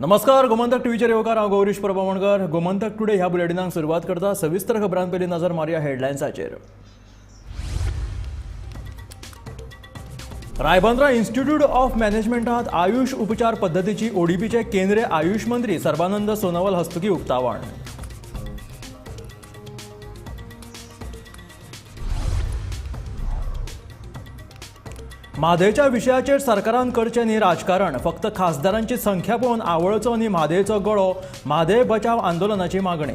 नमस्कार, गोमंतक टीव्हीचेर येवकार. हांव गौरीश प्रभुमणकर. गोमंतक टुडे ह्या बुलेटिनाक सुरवात करता. सविस्तर खबरां पयलीं नजर मारया हेडलायन्साचेर. रायबंद्रा इन्स्टिट्यूट ऑफ मॅनेजमेंटात आयुष उपचार पद्दतीची ओडीपीचे केंद्रीय आयुष मंत्री सर्बानंद सोनोवाल हस्तुकी उक्तावण. म्हादयच्या विशयाचेर सरकारान करचें न्ही राजकारण, फक्त खासदारांची संख्या पळोवन आवळचो आनी म्हादयचो गळो, म्हादय बचाव आंदोलनाची मागणी.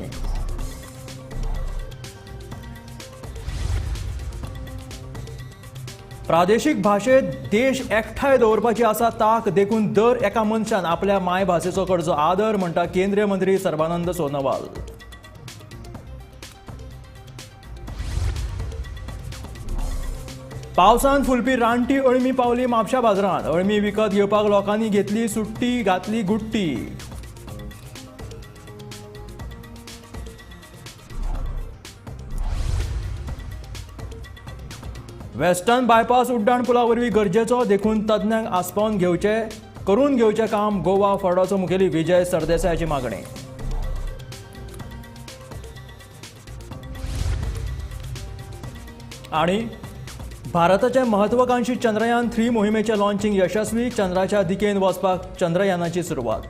प्रादेशीक भाशेंत देश एकठांय दवरपाची आसा ताक, देखून दर एका मनशान आपल्या मायभाशेचो करचो आदर, म्हणटा केंद्रीय मंत्री सर्बानंद सोनोवाल. पावसान फुलपी रानटी अळमी पावली म्हापशा बाजारांत. अळमी विकत घेवपाक लोकांनी घेतली सुट्टी, घातली गुट्टी. वेस्टर्न बायपास उड्डाण पुला वरवीं गरजेचो, देखून तज्ञांक आसपावन घेवचे करून घेवचें काम, गोवा फॉरवर्डाचो मुखेली विजय सरदेसायाची मागणी. आनी भारताचे महत्वाकांक्षी चंद्रयान 3 मोहिमेचें लॉन्चिंग यशस्वी, चंद्राच्या दिकेन वचपाक चंद्रयानाची सुरवात.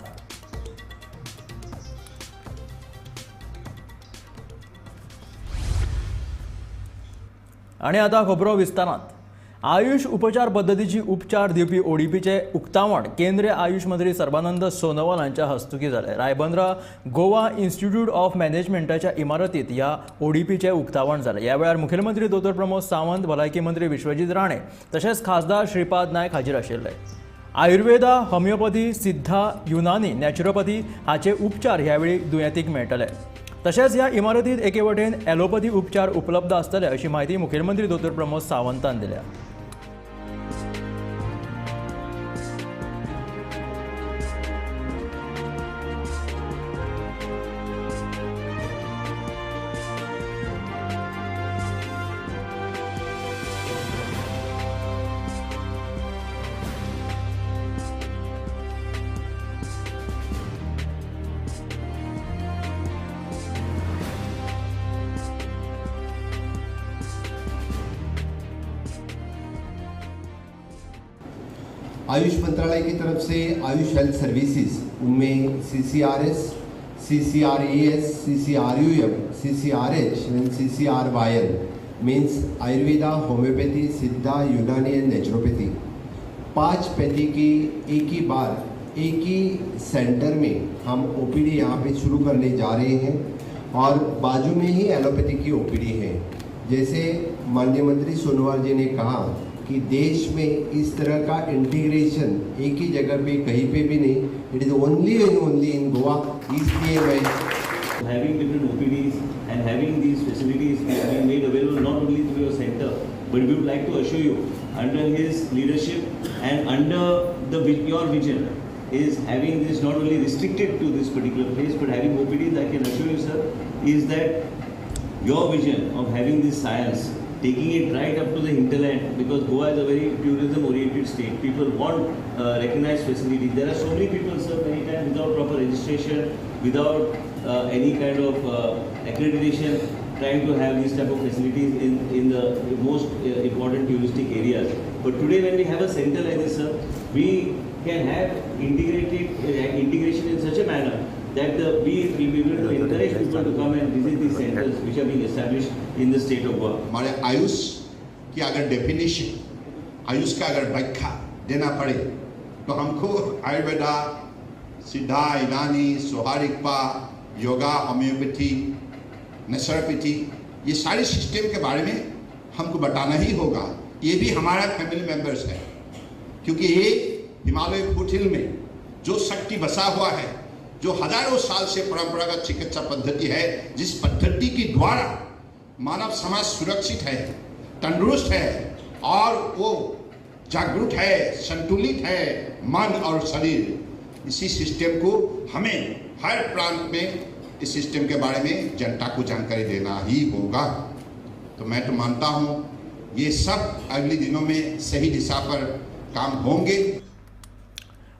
आनी आतां खबरो विस्तारांत. आयुष उपचार पद्दतीची उपचार दिवपी ओडीपीचे उक्तावण केंद्रीय आयुष मंत्री सर्बानंद सोनोवाल हांच्या हस्तुकी जालें. रायबंद्रा गोवा इन्स्टिट्यूट ऑफ मॅनेजमेंटाच्या इमारतींत ह्या ओडीपीचें उक्तावण जालें. ह्या वेळार मुखेलमंत्री दोतोर प्रमोद सावंत, भलायकी मंत्री विश्वजीत राणे तशेंच खासदार श्रीपाद नायक हाजीर आशिल्ले. आयुर्वेदा, होमिओपॅथी, सिद्धा, युनानी, नॅचरोपॅथी हाचे उपचार ह्या वेळी दुयेंतीक मेळटले. तशेंच ह्या इमारतींत एके वटेन एलोपॅथी उपचार उपलब्ध आसतले, अशी म्हायती मुखेलमंत्री दोतोर प्रमोद सावंतान दिल्या. आयुष मंत्रालय की तरफ से आयुष हेल्थ सर्विसेज, उनमें CCRS, CCRAS, CCRUM, CCRH and CCRYL means Ayurveda, homeopathy, Siddha, Unani and naturopathy, 5 pathy की एक ही बार एक ही सेंटर में हम ओपीडी यहाँ पे शुरू करने जा रहे हैं और बाजू में ही एलोपैथी की ओपीडी है. जैसे माननीय मंत्री सोनोवाल जी ने कहा कि देश में इस तरह का इंटीग्रेशन एक ही जगह पे कहीं पे भी नहीं, it is only and only in Goa. इसलिए मैं having different OPDs and having these facilities being made available not only through your center, but we would like to assure you, under his leadership and under the your vision is having this not only restricted to this particular place, but having OPDs, I can assure you, sir, is that your vision of having this science, taking it right up to the hinterland, because Goa is a very tourism-oriented state. People want recognized facilities. There are so many people, sir, many times without proper registration, without any kind of accreditation, trying to have these type of facilities in the most important touristic areas. But today, when we have a center like this, sir, we can have integration in such a manner that we will be able to encourage people to come and visit these centers which are being established in the state of Goa. हमारे आयुष की अगर definition, Ayush का अगर व्याख्या देना पड़े तो हमको आयुर्वेदा, सिद्धा, यूनानी, सोहारिकपा, योगा, होम्योपैथी, नेचुरोपैथी, ये सारे सिस्टम के बारे में हमको बताना ही होगा. ये भी हमारा फैमिली मेम्बर्स है, क्योंकि ये हिमालय फुटहिल में जो शक्ति बसा हुआ है, जो हजारों साल से परंपरागत चिकित्सा पद्धति है, जिस पद्धति के द्वारा मानव समाज सुरक्षित है, तंदुरुस्त है और वो जागरूक है, संतुलित है मन और शरीर, इसी सिस्टम को हमें हर प्रांत में इस सिस्टम के बारे में जनता को जानकारी देना ही होगा. तो मैं तो मानता हूँ ये सब अगले दिनों में सही दिशा पर काम होंगे.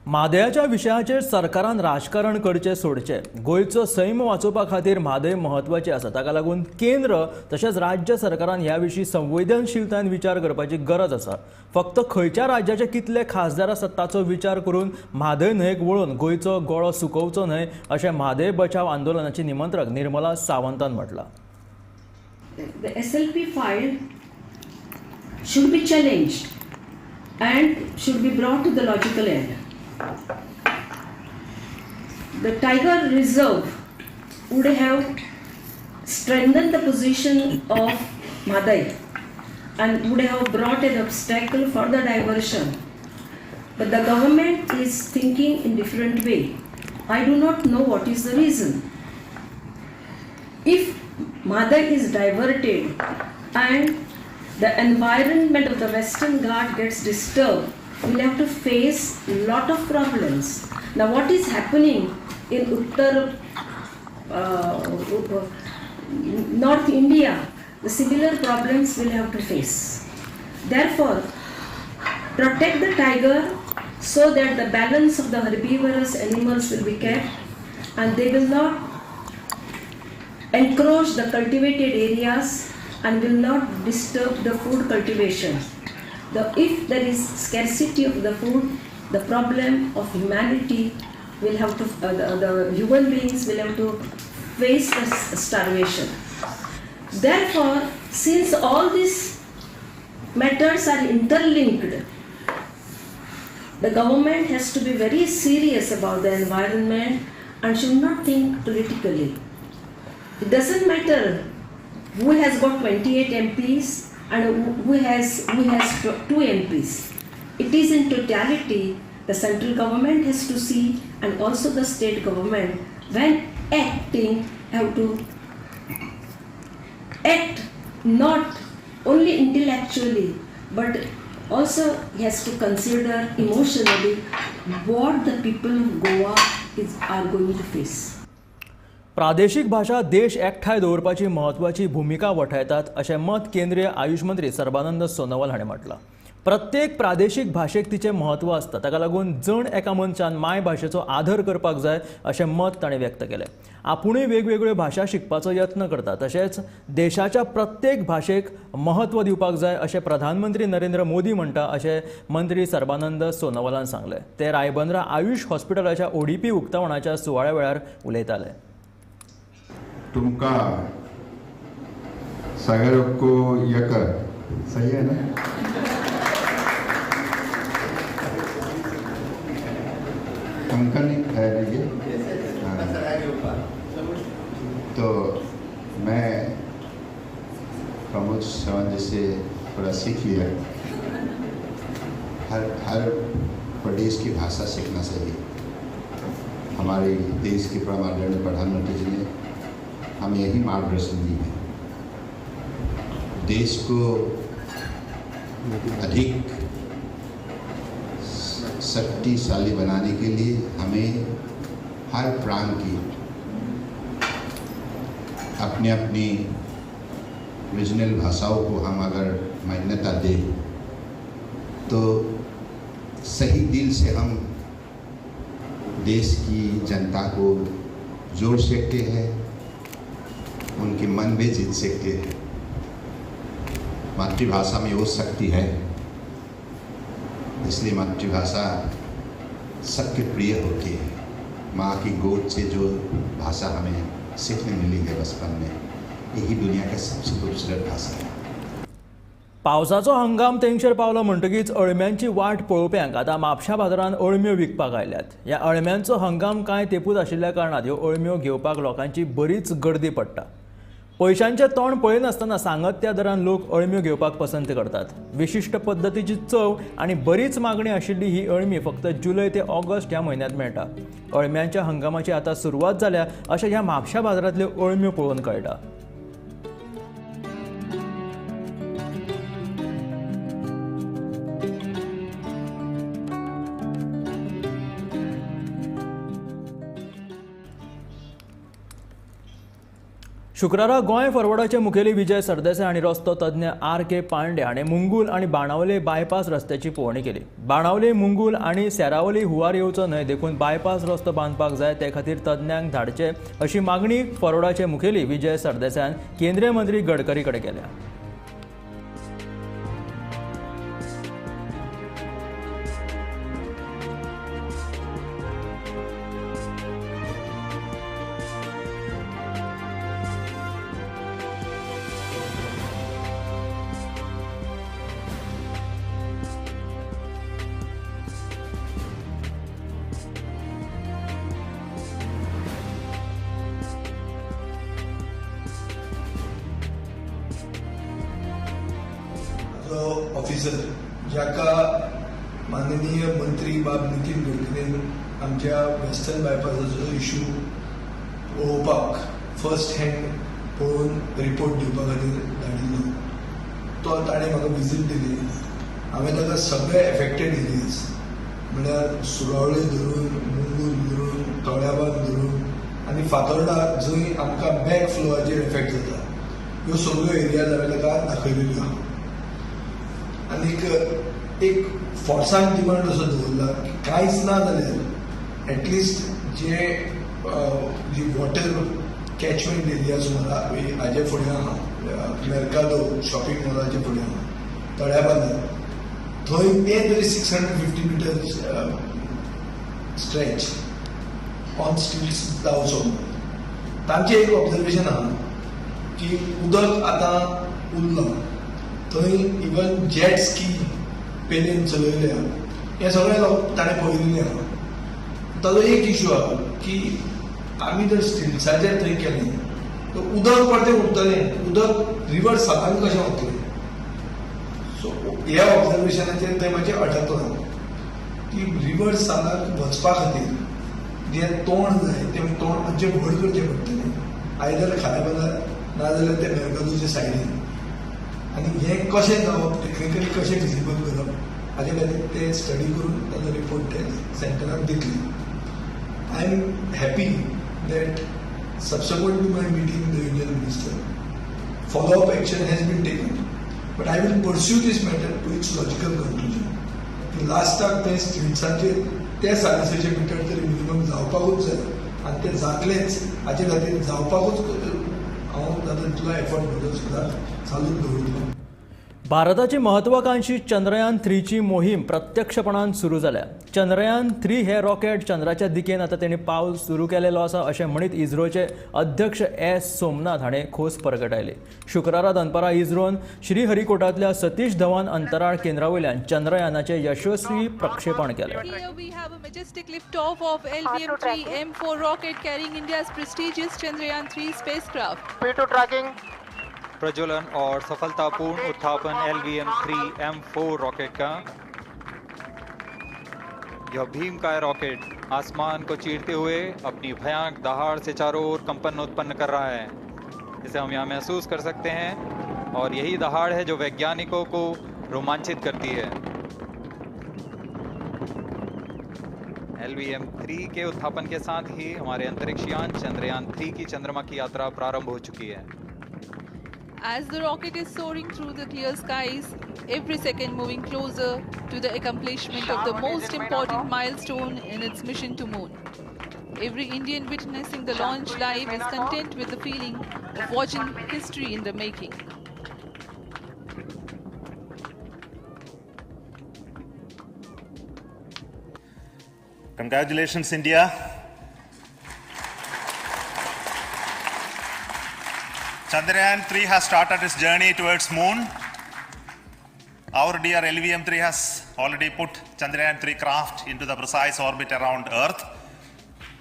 म्हादयाच्या विशयाचेर सरकारान राजकारण करचें सोडचें. गोंयचो सैम वाचोवपा खातीर म्हादय म्हत्वाची आसा. ताका लागून केंद्र तशेंच राज्य सरकारान ह्या विशीं संवेदनशीलतायेन विचार करपाची गरज आसा. फक्त खंयच्या राज्याचे कितले खासदार आसात ताचो विचार करून म्हादय न्हंयेक वळोवन गोंयचो गळो सुकोवचो न्हय अशें म्हादय बचाव आंदोलनाची निमंत्रक Nirmala सावंतान म्हटलां. The SLP file should be challenged and should be brought to the logical end. The Tiger Reserve would have strengthened the position of Mhadei and would have brought an obstacle for the diversion. But the government is thinking in different way. I do not know what is the reason. If Mhadei is diverted and the environment of the Western Ghat gets disturbed, we'll have to face a lot of problems. Now what is happening in Uttar, North India, the similar problems we'll have to face. Therefore, protect the tiger so that the balance of the herbivorous animals will be kept and they will not encroach the cultivated areas and will not disturb the food cultivation. If there is scarcity of the food, the problem of humanity will have to, the human beings will have to face the starvation. Therefore, since all these matters are interlinked, the government has to be very serious about the environment and should not think politically. It doesn't matter who has got 28 MPs and who has 2 MPs. It is in totality the central government has to see, and also the state government when acting have to act not only intellectually but also he has to consider emotionally what the people of Goa are going to face. प्रादेशिक भाशा देश एकठांय दवरपाची म्हत्वाची भुमिका वठायतात अशें मत केंद्रीय आयुष मंत्री सर्बानंद सोनोवाल हाणें म्हटलां. प्रत्येक प्रादेशिक भाशेक तिचें म्हत्व आसता, ताका लागून जण एका मनशान मायभाशेचो आदर करपाक जाय अशें मत ताणें व्यक्त केलें. आपुणूय वेगवेगळ्यो भाशा शिकपाचो यत्न करता, तशेंच देशाच्या प्रत्येक भाशेक म्हत्व दिवपाक जाय अशें प्रधानमंत्री नरेंद्र मोदी म्हणटा अशें मंत्री सर्बानंद सोनोवालान सांगलें. ते रायबंद्रा आयुष हॉस्पिटलाच्या ओडीपी उक्तावणाच्या सुवाळ्या वेळार उलयताले. तुमका सागर को यकर सही है ना? कंकन है ना ये? तो मैं प्रमोद चौहान जी से थोड़ा सीख लिया। हर हर प्रदेश की भाषा सीखना चाहिए। हमारे देश के परम आदरणीय प्रधानमंत्री जी ने हमें यही मार्गदर्शन दी है। देश को अधिक शक्तिशाली बनाने के लिए हमें हर प्रांत की अपनी अपनी रीजनल भाषाओं को हम अगर मान्यता दें तो सही दिल से हम देश की जनता को जोड़ सकते हैं, उनके मन भी जीत सकते हैं। मातृभाषा में वो शक्ति है, इसलिए मातृभाषा सबके प्रिय होती है। माँ की गोद से जो भाषा हमें सीखने मिली है बचपन में, यही दुनिया का सबसे खूबसूरत भाषा है। पावसाचो हंगाम तेंगशेर पावलो म्हणटकीच अळम्यांची वाट पळोवप्यांक आतां म्हापशा बाजारांत अळम्यो विकपाक आयल्यात. ह्या अळम्यांचो हंगाम कांय तेंपूच आशिल्ल्या कारणान ह्यो अळम्यो घेवपाक लोकांची बरीच गर्दी पडटा. पयशांचें तोंड पळयनासतना सांगत त्या दरान लोक अळम्यो घेवपाक पसंत करतात. विशिश्ट पद्दतीची चव आनी बरीच मागणी आशिल्ली ही अळमी फक्त जुलय ते ऑगस्ट ह्या म्हयन्यांत मेळटा. अळम्यांच्या हंगामाची आतां सुरवात जाल्या अशें ह्या म्हापशा बाजारांतल्यो अळम्यो पळोवन कळटा. शुक्रारा गोंय फॉरवर्डाचे मुखेली विजय सरदेसाय आनी रस्तो तज्ञ आर के पांडे हाणें मुंगूल आनी बाणावले बायपास रस्त्याची पळोवणी केली. बाणावले, मुंगूल आनी सेरावली हुंवार येवचो न्हय देखून बायपास रस्तो बांदपाक जाय, ते खातीर तज्ञांक धाडचे अशी मागणी फॉरवर्डाचे मुखेली विजय सरदेसायान केंद्रीय मंत्री गडकरी कडेन केल्या. ऑफिसर जाका माननीय मंत्री बाब नितीन गडकरीन आमच्या वेस्टर्न बायपासाचो इशू पळोवपाक फर्स्ट हँड पळोवन रिपोर्ट दिवपा खातीर धाडिल्लो, तो ताणें म्हाका विजीट दिली. हांवें ताका सगळे एफेक्टेड एरियाज म्हळ्यार सुरावळे धरून, मुंगूल धरून, तळ्याबांद धरून आनी फातोर्डा जंय आमकां बॅक फ्लोआचेर एफेक्ट जाता ह्यो सगळ्यो एरियाज हांवें ताका दाखयलेल्यो आहा. आनीक एक फोर्सान डिमांड असो दवरला की कांयच ना जाल्यार एटलिस्ट जे जी वॉटर कॅचमेंट एरिया सुमार हाजे फुडें आहा, मेर्कादो शॉपिंग मॉलाचे फुडें आहा, तळ्या बांदार, थंय ते तरी 650 मिटर स्ट्रेच ऑन स्टिल्स जावचो. तांचें एक ऑब्जर्वेशन आहा की उदक आतां उरलां थंय, इवन जेट स्की पेलेन चलयल्या, हें सगळें ताणें पळयिल्लें आहा. ताजो एक इशू आहा की आमी जर स्टिल्साचेर थंय केलें तर उदक परतें उरतलें, उदक रिवर सादान कशें वतलें. सो ह्या ऑब्जर्वेशनाचेर थंय मातशें अटकलां की रिवर सालाक वचपा खातीर जें तोंड जाय तें तोंड मातशें व्हड करचें पडटलें, आयदर खाऱ्या बांदार नाजाल्यार ते मेर्कादोचे सायडीन. आनी हें कशें जावप, टेक्निकली कशें फिजिबल करप हाजे खातीर ते स्टडी करून ताजो रिपोर्ट ते सेंटराक दितले. I am happy that subsequent to my meeting the union minister follow up action has been taken, but I will pursue this matter to its logical conclusion. की लास्टाक ते स्टिल्सांचेर ते 750 मिटर तरी मिनिमम जावपाकूच जाय आनी ते जातलेच, हाजे खातीर जावपाकूच हांव जाता तितलो एफर्ट म्हजो सुद्दां चालूच दवरतलो. भारताची महत्वाकांक्षी चंद्रयान 3ची मोहीम प्रत्यक्षपणान सुरू जाल्या. चंद्रयान 3 हे रॉकेट चंद्राच्या दिकेन आतां तेणी पावल सुरू केलेलो आसा अशें म्हणीत इस्रोचे अध्यक्ष एस सोमनाथ हाणें खोस परगटायली. शुक्रारा दनपारां इस्रोन श्रीहरिकोटांतल्या सतीश धवन अंतराळ केंद्रा वयल्यान चंद्रयानाचें यशस्वी प्रक्षेपण केलें. Here we have a majestic liftoff of LVM-3 M4 rocket carrying India's prestigious Chandrayaan-3 spacecraft. P2 tracking. प्रज्वलन और सफलतापूर्ण उत्थापन LVM-3 M4 rocket का। यह भीमकाय रॉकेट आसमान को चीरते हुए अपनी भयानक दहाड़ से चारों ओर कंपन उत्पन्न कर रहा है, इसे हम यहाँ महसूस कर सकते हैं और यही दहाड़ है जो वैज्ञानिकों को रोमांचित करती है। LVM-3 के उत्थापन के साथ ही हमारे अंतरिक्षयान चंद्रयान 3 की चंद्रमा की यात्रा प्रारंभ हो चुकी है। As the rocket is soaring through the clear skies, every second moving closer to the accomplishment of the most important milestone in its mission to moon. Every Indian witnessing the launch live is content with the feeling of watching history in the making. Congratulations, India. Chandrayaan-3 has started its journey towards moon. Our dear LVM-3 has already put Chandrayaan-3 craft into the precise orbit around Earth.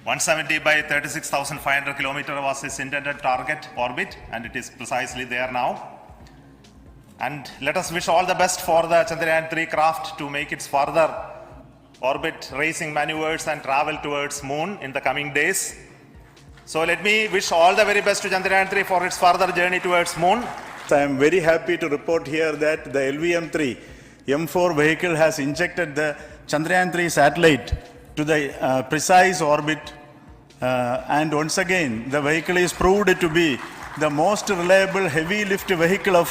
170 by 36,500 kilometer was its intended target orbit, and it is precisely there now. And let us wish all the best for the Chandrayaan-3 craft to make its further orbit racing maneuvers and travel towards moon in the coming days. So let me wish all the very best to Chandrayaan-3 for its further journey towards moon. I am very happy to report here that the LVM-3 M4 vehicle has injected the Chandrayaan-3 satellite to the precise orbit, and once again the vehicle is proved to be the most reliable heavy lift vehicle of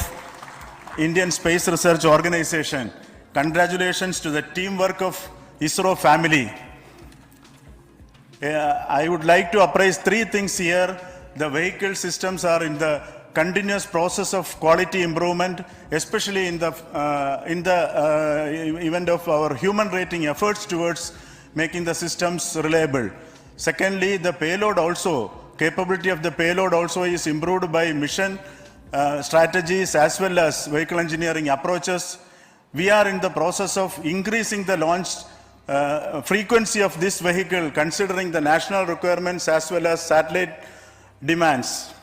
Indian Space Research Organization. Congratulations to the teamwork of ISRO family. I would like to apprise three things here. The vehicle systems are in the continuous process of quality improvement, especially in the event of our human rating efforts towards making the systems reliable. Secondly, the payload also, capability of the payload also is improved by mission strategies as well as vehicle engineering approaches. We are in the process of increasing the launch frequency of this vehicle, considering the national requirements as well as satellite demands.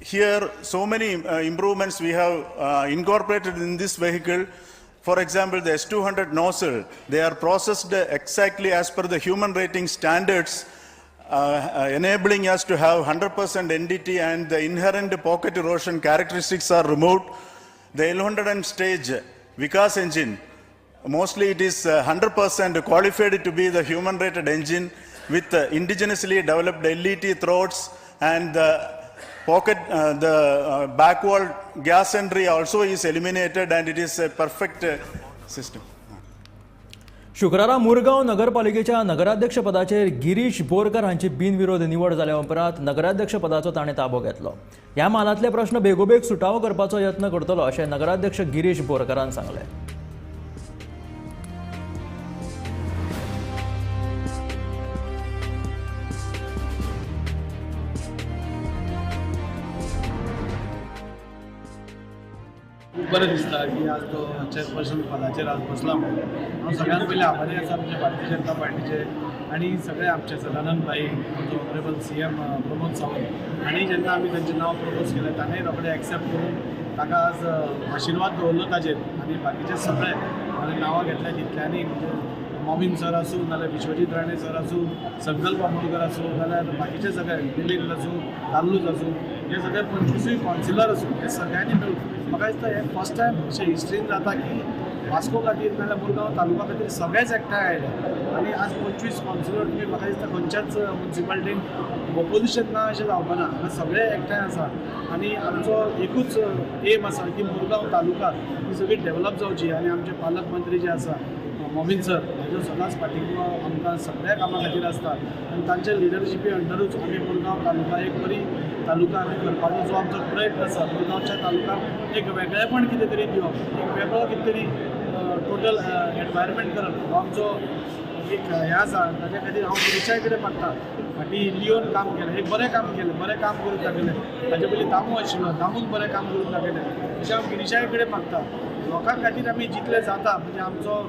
Here, so many improvements we have incorporated in this vehicle. For example, the S200 nozzle, they are processed exactly as per the human rating standards, enabling us to have 100% NDT, and the inherent pocket erosion characteristics are removed. The L100M stage Vikas engine, mostly it is 100% qualified to be the human rated engine with indigenously developed LET throats, and the pocket, the backwall gas entry also is eliminated, and it is a perfect system. शुक्रारा मुरगांव नगरपालिकेच्या नगराध्यक्षपदाचेर गिरीश बोरकर हांची बिनविरोध निवड जाल्या उपरांत नगराध्यक्षपदाचो ताणें ताबो घेतलो. ह्या म्हालांतले प्रश्न बेगोबेग सुटावो करपाचो यत्न करतलो अशें नगराध्यक्ष गिरीश बोरकरान सांगलें. बरें दिसता की आज तो चेअरपर्सन पदाचेर आज बसला म्हणून हांव सगळ्यांत पयलीं आभारी आसा आमच्या भारतीय जनता पार्टीचे आनी सगळे आमचे सदानंद भाई, आमचो ऑनरेबल CM Pramod Sawant हांणी जेन्ना आमी तांचें नांव प्रपोज केलें ताणें रोखडें एक्सेप्ट करून ताका आज आशिर्वाद दवरलो ताजेर. आनी बाकीचे सगळे हांवें नांवां घेतल्या तितल्यांनी, म्हणजे मोमीन सर आसूं नाल्यार विश्वजीत राणे सर आसूं, संकल्प आमोणकर आसूं, नाल्यार बाकीचे सगळे मिलिंद आसूं, कार्लूज आसूं, हे सगळे 25 कावन्सिलर आसूं, हे सगळ्यांनी मेळून म्हाका दिसता हें फर्स्ट टायम अशें हिस्ट्रीन जाता की वास्को खातीर नाल्यार मुरगांव तालुका खातीर सगळेच एकठांय आयले. आनी आज 25 कावन्सिलर तुमी म्हाका दिसता खंयच्याच मुन्सिपालिटीन ऑपोजिशन ना अशें जावपाना, हांगा सगळे एकठांय आसा. आनी आमचो एकूच एम आसा की मुरगांव तालुका ही सगळी डेवलप जावची. आनी आमचे पालक मंत्री जे आसा मोमीन सर हाजो सदांच पाठिंबो आमकां सगळ्या कामां खातीर आसता आनी तांच्या लिडरशिपी अंडरूच आमी मुरगांव तालुका एक बरी तालुका आमी करपाचो जो आमचो प्रयत्न आसा, मुरगांवच्या तालुक्याक एक वेगळेपण कितें तरी दिवप, एक वेगळो कितें तरी टोटल एनवायरमेंट करप हो आमचो एक हें आसा. ताच्या खातीर हांव गिरीशाय कडेन मागता फाटीं लियोन काम केलें, एक बरें काम केलें, बरें काम करून दाखयलें. ताचे पयलीं दामू आशिल्लो, दामून बरें काम करून दाखयलें. तशें हांव गिरीशाय कडेन मागता लोकां खातीर आमी जितलें जाता, म्हणजे आमचो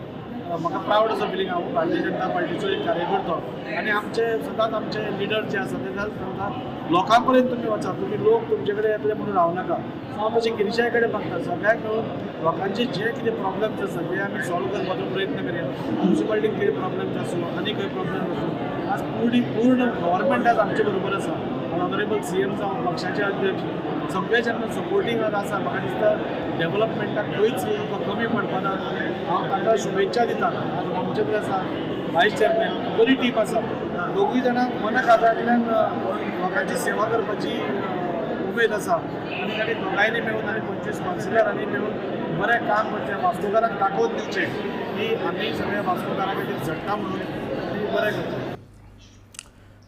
म्हाका प्रावड असो फिलींग, हांव भारतीय जनता पार्टीचो एक कार्यकर्तो आनी आमचे सदांच आमचे लिडर जे आसा ते सदांच सांगता लोकां पर्यंत तुमी वचा, तुमी लोक तुमचे कडेन येतले म्हणून रावनाका. सो हांव तशें गिरीशाय कडेन मागता सगळ्यांक मेळून लोकांचे जे कितें प्रॉब्लम्स आसा ते आमी सॉल्व करपाचो प्रयत्न करया. मुन्सिपालिटीन कितें प्रॉब्लम्स आसूं आनी खंय प्रॉब्लम्स आसूं, आज पूर्ण गव्हर्मेंट आज आमचे बरोबर आसा. ऑनरेबल CM जावं, पक्षाचे अध्यक्ष सगळे जेन्ना सपोर्टींग आसा, म्हाका दिसता डेवलपमेंटाक खंयच कमी पडपाना. हांव तांकां शुभेच्छा दिता. आज आमचे कडेन आसा वायस चेअरमॅन, बरी टीम आसा, दोगूय जाणां मना काळजांतल्यान लोकांची सेवा करपाची उमेद आसा आनी तांणी दोगांयनी मेळून आनी 25 कावन्सिलरांनी मेळून बरें काम करचें, वास्कोकारांक दाखोवन दिवचें की आमी सगळे वास्कोकारां खातीर झडटा म्हणून आनी बरें करचें.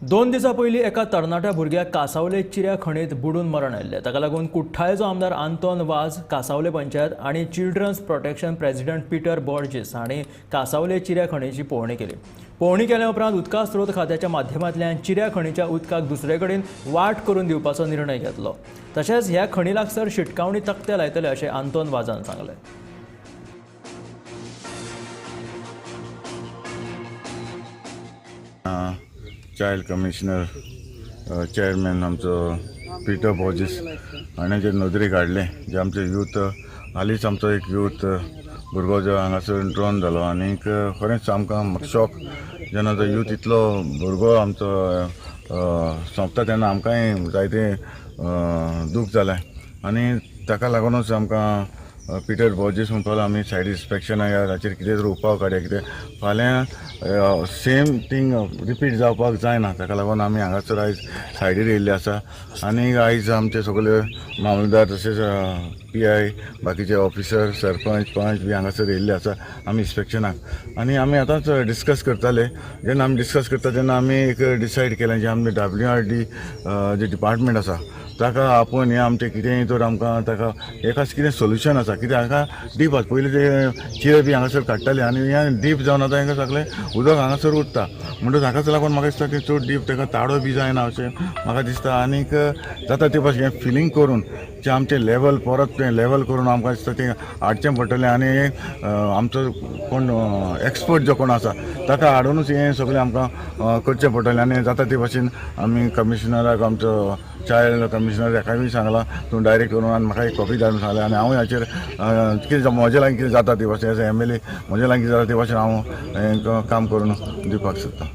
2 दिसां पयलीं एका तरणाट्या भुरग्याक कासावले चिऱ्या खणींत बुडून मरण आयिल्लें. ताका लागून कुठ्ठाळेचो आमदार आंतोन वाज, कासावले पंचायत आनी children's protection president Peter Borges हांणी कासावले चिऱ्या खणीची पळोवणी केली. पळोवणी केल्या उपरांत उदका स्रोत खात्याच्या माध्यमांतल्यान चिऱ्या खणीच्या उदकाक दुसरे कडेन वाट करून दिवपाचो निर्णय घेतलो. तशेंच ह्या खणी लागसर शिटकावणी तकटे लायतले अशें आंतोन वाजान सांगलें. चायल्ड कमिशनर चेअरमॅन आमचो पिटर बॉर्जीस हाणें जे नदरेक हाडलें जे आमचे यूथ, हालींच आमचो एक यूथ भुरगो जो हांगासर ड्रोन जालो आनीक खरेंच आमकां शॉक जेन्ना तो यूथ इतलो भुरगो आमचो सोंपता तेन्ना आमकांय जायतें दूख जालें आनी ताका लागूनच आमकां पिटर बॉर्जीस म्हणपाक आमी सायड इन्स्पेक्शन या ताचेर कितें तरी उपाव काडया, कितें फाल्यां सेम थींग रिपीट जावपाक जायना. ताका लागून आमी हांगासर आयज सायडीर येयल्ले आसा आनी आयज आमचे सगळे मामलेदार तशेंच PI, बाकीचे ऑफिसर, सरपंच, पंच बी हांगासर येयल्ले आसा आमी इन्स्पेक्शनाक. आनी आमी आतांच डिस्कस करताले. जेन्ना आमी डिस्कस करता तेन्ना आमी एक डिसायड केलें जे आमचे WRD जे डिपार्टमेंट आसा ताका आपोवन हें आमचें कितेंय तर आमकां ताका एकाच कितें सोल्युशन आसा, कित्याक हांगा डीप आसा. पयलीं ते चिरे बी हांगासर काडटाले आनी हें डीप जावन आतां हांगा सगळें उदक हांगासर उरता. म्हणटकच हाकाच लागून म्हाका दिसता की चड डीप ताका ताडो बी जायना अशें म्हाका दिसता. आनीक जाता ते भाशेन हें फिलींग करून जें आमचें लेवल परत तें लेवल करून आमकां दिसता तें हाडचें पडटलें. आनी आमचो कोण एक्सपर्ट जो कोण आसा ताका हाडुनूच हें सगळें आमकां करचें पडटलें. आनी जाता ते भाशेन आमी कमिशनराक, आमचो चायल्ड कमिशनर हाकाय बी सांगलां तूं डायरेक्ट करून आनी म्हाका एक कॉपी धाडून सांगलें. आनी हांव हाचेर कितें म्हजे लागीं कितें जाता ते भाशेन एज MLA म्हजे लागीं कितें जाता ते भाशेन हांव हें काम करून दिवपाक सोदतां.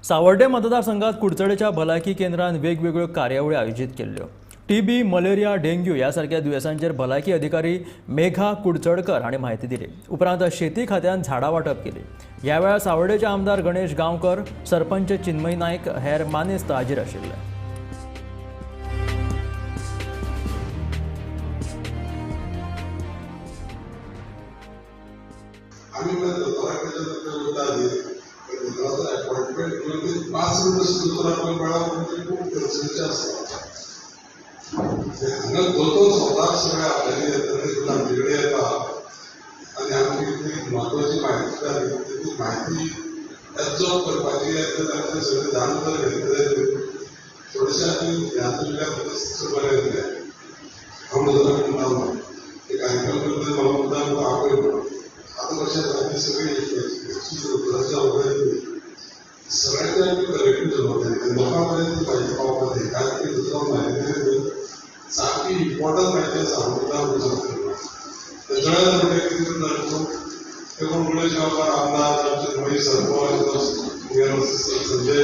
सावर्डे मतदारसंघात कुडचडेच्या भलायकी केंद्रान वेगवेगळ्यो कार्यावळी आयोजीत केल्ल्यो. TB, malaria, dengue ह्या सारक्या दुयेंसांचेर भलायकी अधिकारी मेघा कुडचडकर हांणी म्हायती दिली. उपरांत शेती खात्यान झाडां वांटप केली. ह्या वेळार सावर्डेचे आमदार गणेश गांवकर, सरपंच चिन्मय नायक, हेर मानेस्त हाजीर आशिल्ले. आमी दोतोरा कडेन वता न्ही, दोतोराचो अपॉयंटमेंट घेवन 5 मिनटां दोतोरा कडेन मेळप म्हणजे खूब गरजेचें आसता. हांगा दोतोर स्वता सगळे आपल्याले येता, आमचे कडेन येता आनी आमची कितली म्हत्वाची म्हायती जाली ती म्हायती एब्जॉर्ब करपाची येता, सगळें जाणून जर घेतले थोडेशें आमी ध्यान दिल्यार बरें येतलें. हांव दोतोरा कडेन रावना, ते कार्यक्रम करता म्हाका मुद्दाम आपय म्हणून. आतां कशें जाता ती सगळी दोतोराची जबाबदारी सगळ्यांचे आमी कलेक्टीव जबाबदारी लोकां पर्यंत ती म्हायती पावपाक जाय. कारण ती दोतोरान म्हायती दिली सामकी इम्पॉर्टंट म्हायती आसा मुद्दाम म्हणूं शकता. तेच्या वेळार म्हणटा कितें करता ते कोण गणेश गांवकार आमदार, आमचे महेश सरपंच, संजय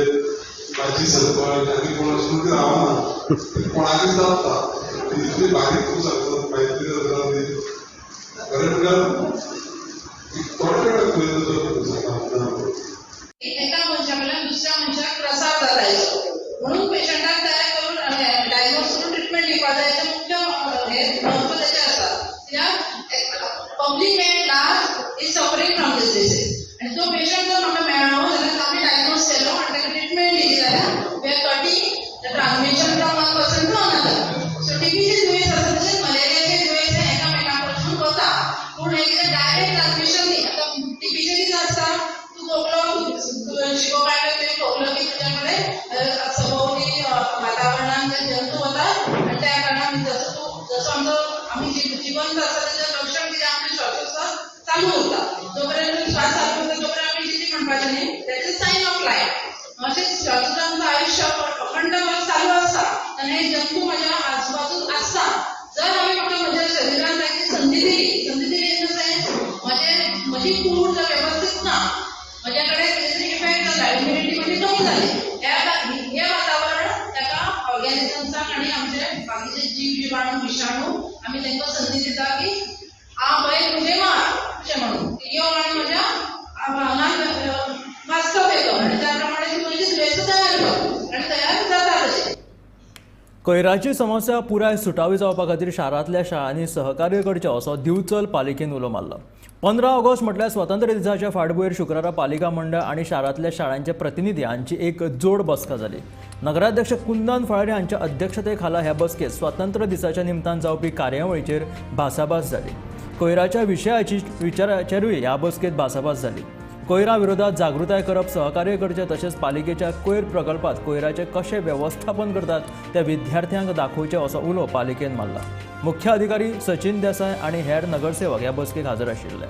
माजी सरपंच आनी कोण अशें म्हणून रावना, कोणाकूच दाखता इतली बारीक तूं सांगता म्हायती दिता. खरें म्हणल्यार एका मनशा कडल्यान दुसऱ्या मनशाक प्रसार जाता हेचो, म्हणून पेशंटाक तयार करून डायग्नोज करून ट्रिटमेंट दिवपाक जाय. हेचें मुख्य हें म्हत्व तेचें आसा. कित्याक public at large is suffering from this disease आनी तो पेशंट जर म्हाका मेळ्ळो जाल्यार आमी डायग्नोज केलो आनी ताका ट्रिटमेंट दिली जाल्यार we are cutting the transmission from one person to another. So टीबीचें दुयेंस आसा तशेंच मलेरियाचें दुयेंस हें एकामेकां कडसून वता, पूण हें कितें डायरेक्ट ट्रान्समिशन न्ही. आतां टीबीचें कितें आसता, तूं खोकलो, शिको काडलो, तुवें खोकलो की तुज्या कडेन सभोवती वातावरणान जे जंतू वतात आनी त्या कारणान जसो तूं जसो आमचो आमी जिवंत आसा तेजें लक्षण कितें आमचें श्वासोश्वास चालू उरता. जो पर्यंत श्वास चालू उरता तो पर्यंत आमी जिती म्हणपाचें न्ही, that is sign of life. अशें श्वासोश्वास आमचो आयुश्य अखंड चालू आसता आनी हे जंतू म्हाज्या आजूबाजूक आसता. जर हांवें म्हाका म्हज्या शरिरान ताची संदी दिली, संदी दिली इन the sense म्हजी कूड जर वेवस्थीत ना, म्हज्या कडेन कितें तरी इफेक्ट जाता, इम्युनिटी म्हजी कमी जाली, हें वातावरण ताका ऑर्गेनिजम्साक आनी आमचे बाकीचे जीव जिवाणू विशाणू आमी तांकां संदी दिता की आ पळय तुजें मार अशें म्हणून यो आनी म्हज्या आंगान वास्तव्य कर आनी त्या प्रमाणे तूं तुजी दुयेंसां तयार कर आनी तयार जाता तशें. कोयराची समस्या पुराय सुटावी जावपा खातीर शारांतल्या शाळांनी सहकार्य करचें असो दिवचल पालिकेन उलो मारला. 15 ऑगस्ट म्हटल्यार स्वातंत्र्य दिसाच्या फाटभुंयेर शुक्रारा पालिका मंडळ आनी शारांतल्या शाळांचे प्रतिनिधी हांची एक जोड बसका जाली. नगराध्यक्ष कुंदन फळारी हांच्या अध्यक्षते खाला ह्या बसकेत स्वातंत्र्य दिसाच्या निमतान जावपी कार्यावळीचेर भासाभास जाली. कोयराच्या विशयाची विचाराचेरूय ह्या बसकेत भासाभास जाली. कोयरा विरोधात जागृताय करप, सहकार्य करचें तशेंच पालिकेच्या कोयर प्रकल्पात कोयराचें कशें वेवस्थापन करतात ते विद्यार्थ्यांक दाखोवचें असो उलो पालिकेन मारला. मुख्य अधिकारी सचिन देसाय आनी हेर नगरसेवक ह्या बसकेक हाजीर आशिल्ले.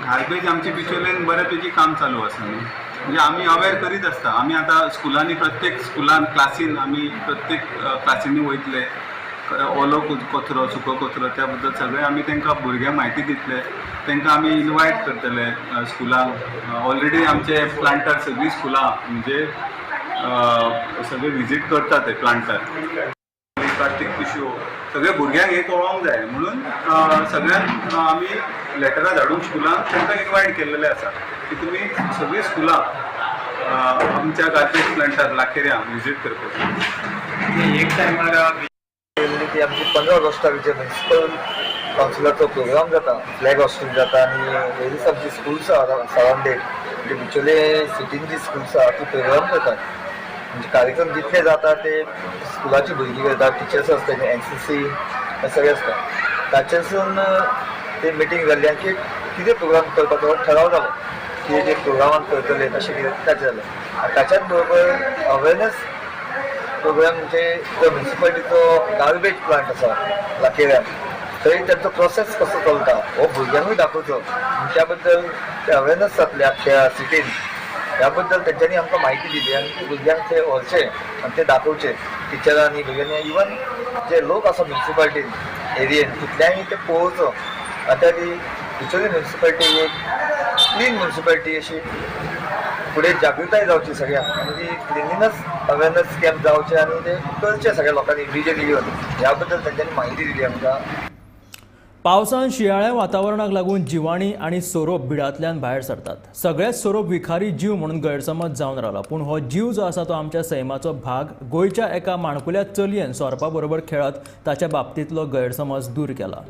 गार्बेज आमची बिचोलेन बऱ्यापैकी काम चालू आसा न्ही, म्हणजे आमी अवेर करीत आसता. आमी आतां स्कुलांनी प्रत्येक स्कुलान क्लासीन आमी प्रत्येक क्लासींनी वयतले, ओलो कचरो सुको कचरो त्या बद्दल सगळें आमी तांकां भुरग्यांक म्हायती दितले, तांकां आमी इनवायट करतले स्कुलांक. ऑलरेडी आमचे प्लांटार सगळीं स्कुलां म्हणजे सगळे विजीट करता ते प्लांटार. प्लास्टीक पिशव्यो सगळ्या भुरग्यांक हें कळोंक जाय म्हणून सगळ्यांक आमी लेटरां धाडून स्कुलांक तांकां इनवायट केल्लेलें आसा की तुमी सगळीं स्कुलां आमच्या गार्बेज प्लांटार लाखेऱ्यां विजीट करपाचें. एक टायमार ती आमची 15 ऑगस्टाक जे म्युनिसिपल कावन्सिलाचो प्रोग्राम जाता, फ्लॅग हॉस्टिंग जाता आनी वेरियस आमची स्कुल्स आहा सरावंडेड, म्हणजे बिचोले सिटीन जी स्कुल्स आहा ती प्रोग्राम जातात. म्हणजे कार्यक्रम जितले जाता ते स्कुलाची भुरगीं करता, टिचर्स आसता, NCC हे सगळे आसता. ताचेसून ते मिटींग जाल्ली आनी कितें प्रोग्राम करपाचो ठराव जालो की जे प्रोग्रामान करतले तशें कितें ताचें जालें. आनी ताच्याच बरोबर अवेरनेस प्रोग्राम म्हणजे जो म्युनिसिपालिटीचो गार्बेज प्लांट आसा लाखेऱ्यान, थंय तांचो प्रोसेस कसो चलता हो भुरग्यांकूय दाखोवचो, त्या बद्दल ते अवेरनेस जातले आख्ख्या सिटीन, ह्या बद्दल तेंच्यांनी आमकां म्हायती दिली आनी ते भुरग्यांक ते व्हरचे आनी ते दाखोवचे टिचरांनी भुरग्यांनी, इवन जे लोक आसा म्युनिसिपालिटीन एरियेन तितल्यांनी ते पळोवचो. आनी त्या ती बिचोली म्युनिसिपालिटी एक क्लीन म्युनिसिपालिटी अशी फुडें जागृताय जावची सगळ्यांक आनी ती क्लिनलीनस अवेरनेस कॅम्प जावचे आनी ते करचे सगळ्या लोकांनी इंडिविज्युअली येवन, ह्या बद्दल तेंच्यांनी म्हायती दिली आमकां. पावसान शिंयाळ्या वातावरणाक लागून जिवाणी आनी सोरोप बिळांतल्यान भायर सरतात. सगळेच सोरोप विखारी जीव म्हणून गैरसमज जावन रावला, पूण हो जीव जो आसा तो आमच्या सैमाचो भाग. गोंयच्या एका माणकुल्या चलयेन सोरपा बरोबर खेळत ताच्या बाबतींतलो गैरसमज दूर केला.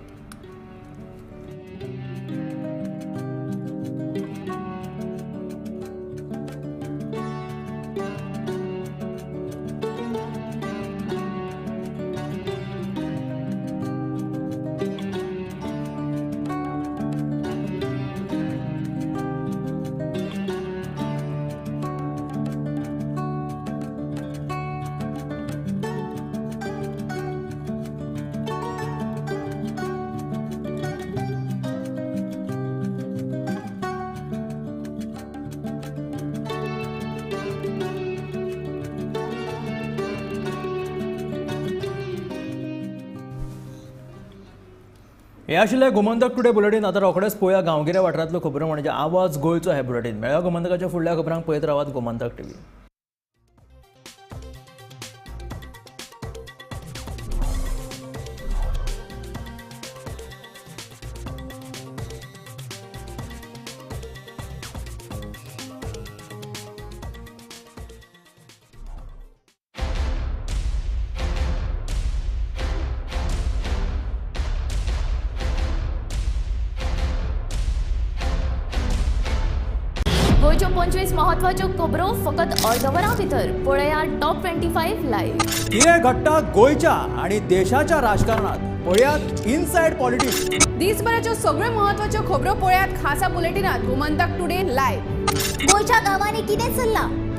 हे आशिल्लें गोमंतक टुडे बुलेटीन. आतां रोखडेच पळोवया गांवगिऱ्या वाठारांतल्यो खबरो म्हणजे आवाज गोंयचो हे बुलेटीन. मेळ्या गोमंतकाच्या फुडल्या खबरांक पळयत रावात गोमंतक टीव्ही. गोंयच्यो 25 महत्वाच्यो खबरो फकत अर्द वरां भितर पळया टॉप 25 लायव्ह. कितें घडटा गोंयच्या आनी देशाच्या राजकारणात पळयात इनसायड पॉलिटिक्स. दिसभराच्यो सगळ्यो महत्वाच्यो खबरो पळयात खासा बुलेटिनात गोमंतक टुडे लायव्ह. गोंयच्या गांवांनी कितें चल्लां